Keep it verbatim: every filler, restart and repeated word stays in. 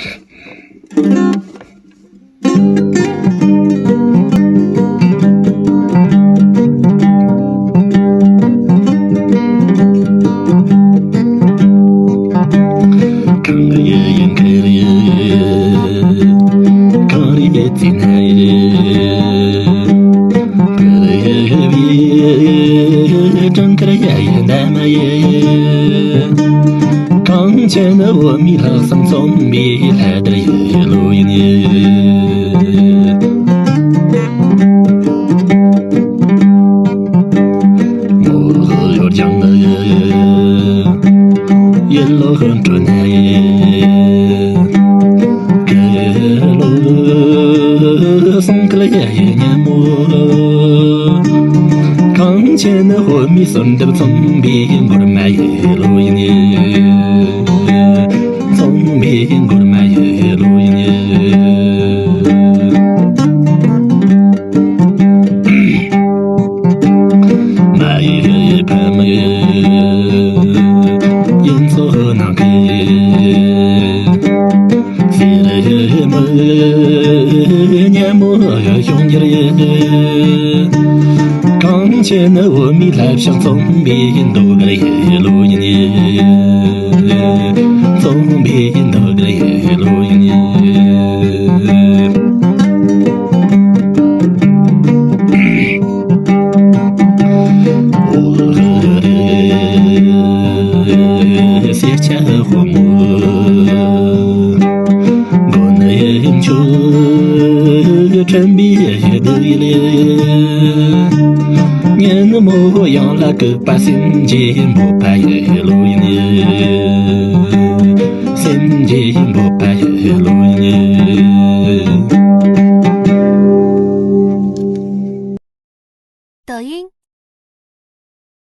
གངས་རི་ཡི་གངས་རི་ཡི་གངས་རི་ཡི་རྩེ་ན་ཡི། གངས་རི་ཡི་གངས་རི་ཡི་འདབ་མ་ཡི། གངས་ཅན་ནི་འོ་མའི་ལྷ་བསང་རྩོམ་པའི་ལྷ་དར་ཡི་ལོ་ཡིན། མོ་ཡོར་ལྗང་ཡི་ལོ་ཧོན་ཀྲོ་ན་ཡི། གི་ལོ་སང་ཀི་ལ་ཡ་ཡི་ཉ་མོ། གངས་ཅན་ནི་འོ་མའི་གསོལ་འདེབས་རྩོམ་པའི་མགུར་མ་ཡི་ལོ་ཡིན། རྩོམ་པའི་མགུར་མ་ཡི་ལོ་ཡིན། མ་ཡི་ཕ་མ་ཡིན་ཚོ་ནང་གི། སེར་མོ་ཉ་མོ་གཞུང་འགྱུར་ཡིན། གངས་ཅན་ནི་འོ་མའི་ལྷ་བྱང་རྩོམ་པའི་འདོད་དགའ་ཡི་ལོ་ཡིན། རྩོམ་པའི་འདོད་དགའ་ཡི་ལོ་ཡིན། འོ་རེ་སེར་སྐྱ་དཔའ་མོ། མགོན་ཡིན་ཁྱོད་དྲན་པའི་བདུད་ཡིག་ལས། ཉིན་མོ་ཡང་ལ་བཀུག་པ་སེམས་ཀྱི་འབོད་པ་ཡི་ལོ་ཡིན། སེམས་ཀྱི་འབོད་པ་ཡི་ལོ་ཡིན། 抖音